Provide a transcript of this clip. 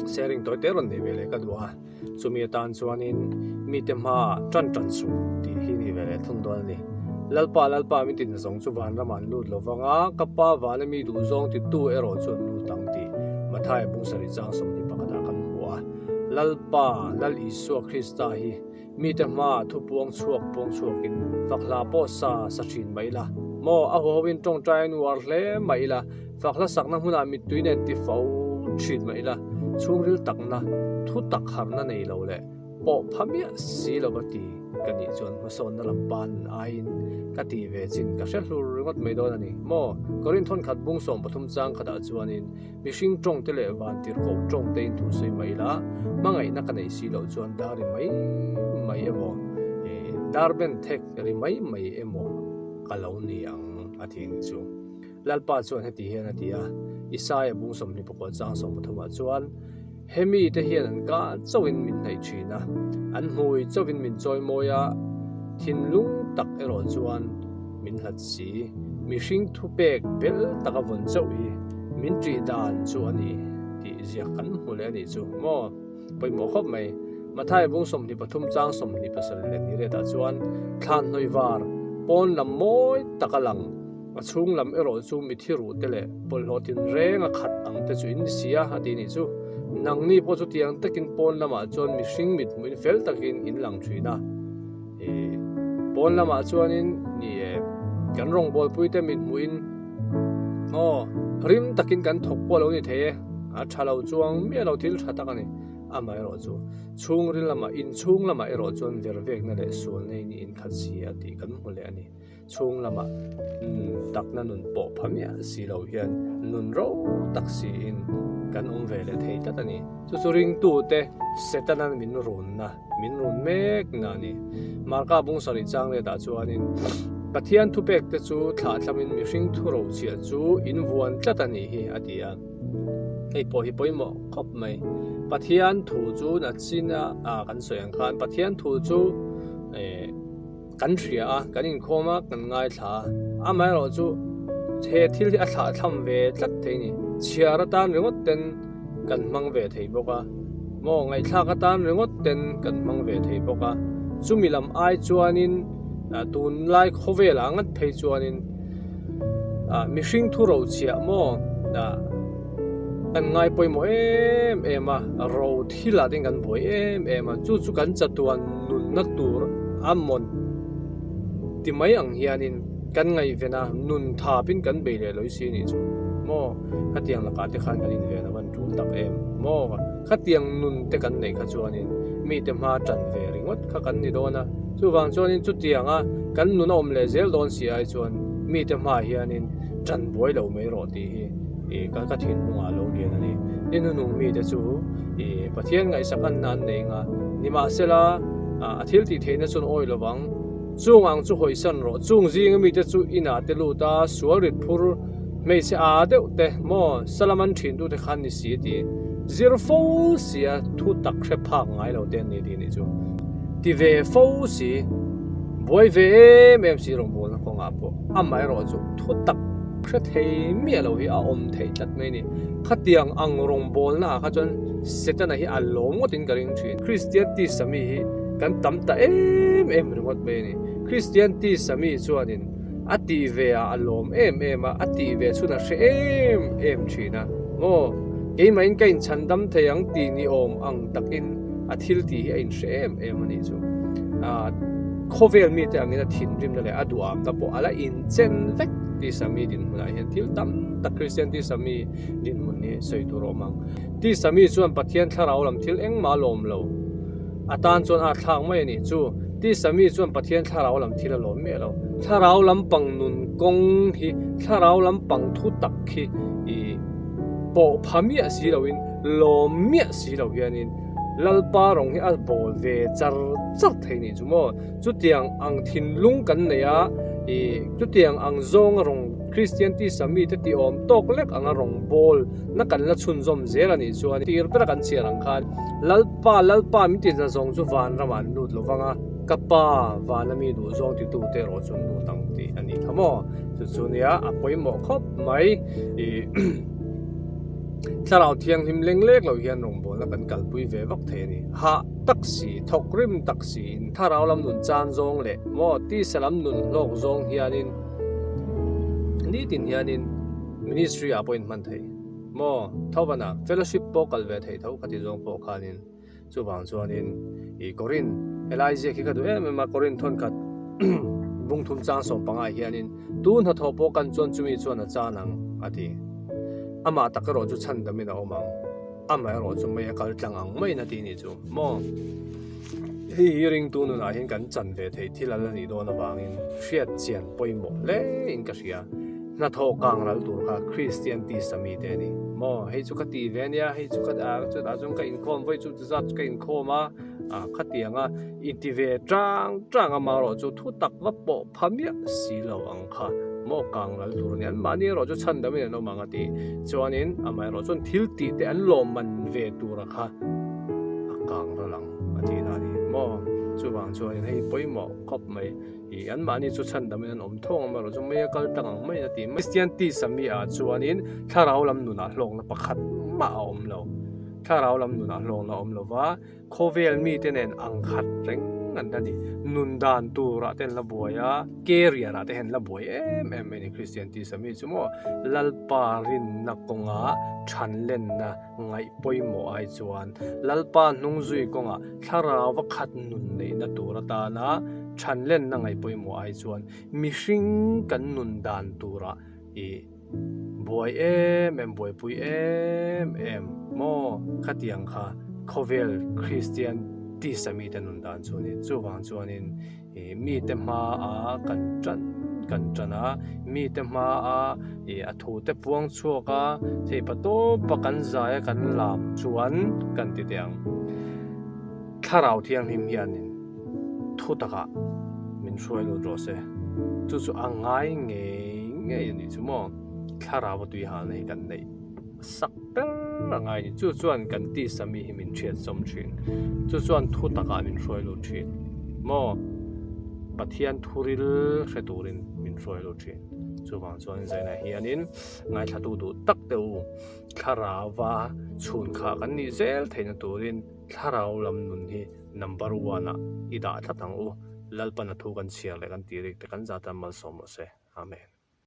Sharing tawi te rawn nei ve leh ka duh a, chumi atan chuanin mite hmaah tan tan suh tih hi ni ve leh thung dawn a ni. Lalpa Lalpa min ti nazawng chu vanramah an lut lo vang a, ka pa vana mi duhzawng titu erawh chu an lut ang tih Mathaia bung sarih chang 21 ah kan hmu a. Lalpa, Lal Isua Krista hi Mite hmaah thu puang chhuak puang chhuakin fak hla pawh sa sa thin mah ila maw a huahoin tawngtai an uar hle mah ila fak hla sakna hmunah mittui nen ti fo thin mah ila chhungril takna thu tak harhna nei lo leh pawh pha miah si lova ti ka nih chuan hmasawnna lam pan aiin ka ti ve chin ka hre hlur ringawt mai dawn a ni maw Korinth thawnkhat bung 13 chang khatah chuanin Mihring tawng te leh vantirhkoh tawng te in thu sawi mai ila, hmangaihna ka neih si loh chuan dar ri mai mai emaw, dar ben thek ri mai mai emaw ka lo ni ang a ti ni chu. Lalpa chuan heti hian a ti a, Isaia bung 24 chang 13 ah chuan, Hemi te hian an ka chauhin min hnaih thin a, an hmui chauhin min chawi mawi a, thinlung tak erawh chuan min hlat si. Mihring thupek bel taka vawn chauh hi min ṭih dan chu a ni tih ziak kan hmu leh a nih chu maw? Pawimawh khawp mai. Mathaia bung 23 chang 27 leh ni retah chuan thlan hnawih var pawn lam mawi taka lang a chhung lam erawh chu mithi ruh te leh bawlhhlawh tinreng a khat ang te chu in ni si a a ti nih chu. Nangni pawh chutiang takin pawn lamah chuan mihring mit hmuhin fel takin in lang thin a. Ih, pawn lamah chuanin ni e, kan rawngbawlpui te mit hmuhin aw, rim takin kan thawk pawh lo ni thei e, a tha lo chuang miah lo thil tha tak a ni. Amaherawh chu chhungril lamah, inchhung lamah erawh chuan vervekna leh sualna in i inkhat si a tih kan hmu leh a ni. Chhung lamah takna nun pawh pha miah si lo hian nun ro tak siin kan awm ve leh thei tlat a ni. Chu chu ringtute Setana min runna, min run mek na a ni. Marka bung sarih chang letah chuanin Pathian thupekte chu thlahthlamin mihring thu rochhiah chu in vuan tlat a nih hi a ti a. Hei pawh hi pawimawh khawp mai. Pathian thu chu nachina kan sawi ang khan Pathian thu chu Kan hria a, kan inkhawm a, kan ngaithla a. Amaherawh chu he thil hi a thlahthlam ve tlat thei a ni. Chhiar atan ringawt ten kan hmang ve thei bawk a, maw ngaihthlak atan ringawt ten kan hmang ve thei bawk a. Chumi lam ai chuanin tunlai khawvelah ngat phei chuanin mihring thu rochhiah maw kan ngai pawimawh em em a, ro thilah te kan buai em em a, chu chu kan chatuan nunna tur a mawn ti mai ang hianin kan ngaihven a, nun thapin kan bei leh lawih si a nih chu maw, khatiang lakah te khan kan inven a van tul tak em maw, khatiang nun te kan neih kha chuanin mite hma tan ve ringawt kha kan ni dawn a, chuvang chuanin chutianga kan nun a awm leh zel dawn si ai chuan mite hmaah hianin tan buai lo mai rawh tih hi. Ih ka ka thinlungah lo lian a ni. Ni hnunung mite chu ih Pathian ngaihsak anna an nei anga, nimahsela a thil tih theihna chuan awi lo vang. Chung ang chu hawisan rawh. Chung zinga mite chu inah te lut a, sual rit phur hmeichhe aa deuh te maw Salaman thintute khan ni si ti zir fo si a thu tak hre phak ngai lo te an ni tih nih chu. Ti ve fo si, buai ve em em si rawngbawlna kawngah pawh amaherawh chu thu tak Hre thei miah lo hi a awm theih tlat mai a ni. Khatiang ang rawngbawlna ah kha chuan Setana hi a lawm ngawtin ka ring thin. Kristian tisa mi hi kan tam ta em em ringawt mai a ni. Kristian tisa mi chuanin a tih ve ah a lawm em em a, a tih ve chhun a hre em em thin a. Maw, keimahin ka inchhandam thei ang tih ni awm ang takin a thil tih hi a inhre em em a nih chu. Khawvel mite angin a thinrimna leh a duhamna pawh a la inchen vek. Tisa mi dinhmunah hian thil tam tak Kristian tisa mi dinhmun hi sawi tur a awm ang. Tisa mi chuan Pathian thlarau lam thil engmah a lawm lo. A tan chuan a thlak mai a nih chu. Tisa mi chuan Pathian thlarau lam thil a lawm miah lo. Thlarau lampang nun kawng hi, thlarau lampang thu tak hi i pawh pha miah si loin, lawm miah si lo hianin Lalpa rawng hi a bawl ve char char thei nih chu maw. Chutiang ang thinlung kan nei a, ih, chutiang ang zawnga rawng Kristian tisa mite tih awm tawk lek anga rawng bawl na kan la chhunzawm zel a nih chuan tir bera kan chhiar ang khan Lalpa, Lalpa min ti hna zawng chu van ramah an lut lo vang a, ka pa vana mi duh zawng titute erawh chu an lut ang tih a nih kha maw? Chu chu nia a pawimawh khawp mai, ih. Thlarau Thianghlim leng lek lo hian rawngbawlna kan kalpui ve vak thei a ni. Hah tak si, thawk rim tak siin thlarau lam nun chan zawng leh maw tisa lam nun hlawk zawng hianin nitin hianin ministry ah pawh inhman thei maw thovana fellowship pawh kal ve thei tho khati zawng pawh khanin Chuvang chuanin i Korin helai ziak hi ka duh em em a, Korin thawnkhat bung thum chang sawm pangah hianin tu hnathawh pawh kan chuan chumi chuan a chan ang a ti. Amah tak erawh chu chhandamin a awm ang, amah erawh chu mei a kal tlang ang maiin a ti nih chu maw? Hei hi ringtu nunah hian kan chan ve theih thil a la nih dawn avangin hriat chian pawimawh hle in ka hria. Hnathawh kang ral tur kha Kristian tisa mite a ni maw? Hei chu ka ti ve ania, hei chu ka chutah chuan ka inkhawm vawi chu zat chu ka inkhawm a, ah khatianga i ti ve tang tang a marawh chu thu tak va pawh pha miah si lo ang kha maw kang ral tur a ni. Anmahni erawh chu chhandamin an awm ang a ti. Chuanin amaherawh chuan thil tih te an lawmman ve tura kha a kang ral ang a tih na a ni maw? Chuvang chuanin hei pawimawh khawp mai. I anmahni chu chhandamin an awm thawng a, amaherawh chu mei a kal tlang ang maiin a ti. Kristian tisa mi ah chuanin thlarau lam nunah hlawkna pakhat mah a awm lo. Thlarau lam nunah hlawkna a awm lo va, khawvel mite nen ang khat reng an la ni. Nun dan turah te an la buai a, career ah te hian an la buai em em mai a ni. Kristian tisa mi chu maw Lalpa rinna kawnga thanlenna ngaih pawimawh ai chuan Lalpa hnung zui kawngah thlarau va khat nun neihna tur atana thanlenna ngaih pawimawh ai chuan mihring kan nun dan turah i buai em em buaipui em em maw khatiang kha khawvel Kristian tisa mite nun dan chu a ni. Chuvang chuanin Ih mite hmaa kan tan kan tan a, mite hmaa ih a thute puang chhuak a, theihpa tawpa kan zai a kan lam chuan kan ti teh ang. Thlarau Thianghlim hianin thu takah min hruai lut rawh se. Chu chu a ngai ngei ngei a nih chu maw? Thlarau a tui halna hi kan neih. Sak ber a ngai ni. Chu chuan kan tisa mi hi min hriat sawm thin. Chu chuan thu takah min hruai lut thin. Maw? Pathian thuril hre turin min hruai lut thin. Chuvang chuan zainah hianin ngaithlatu duh tak te u thlarauva chhun kha kan nih zel theihna turin thlarau lam nun hi number one ah i dah tlat ang u. Lalpan a thu kan chhiar leh kan tih rik te kan zat a malsawm rawh se. Amen.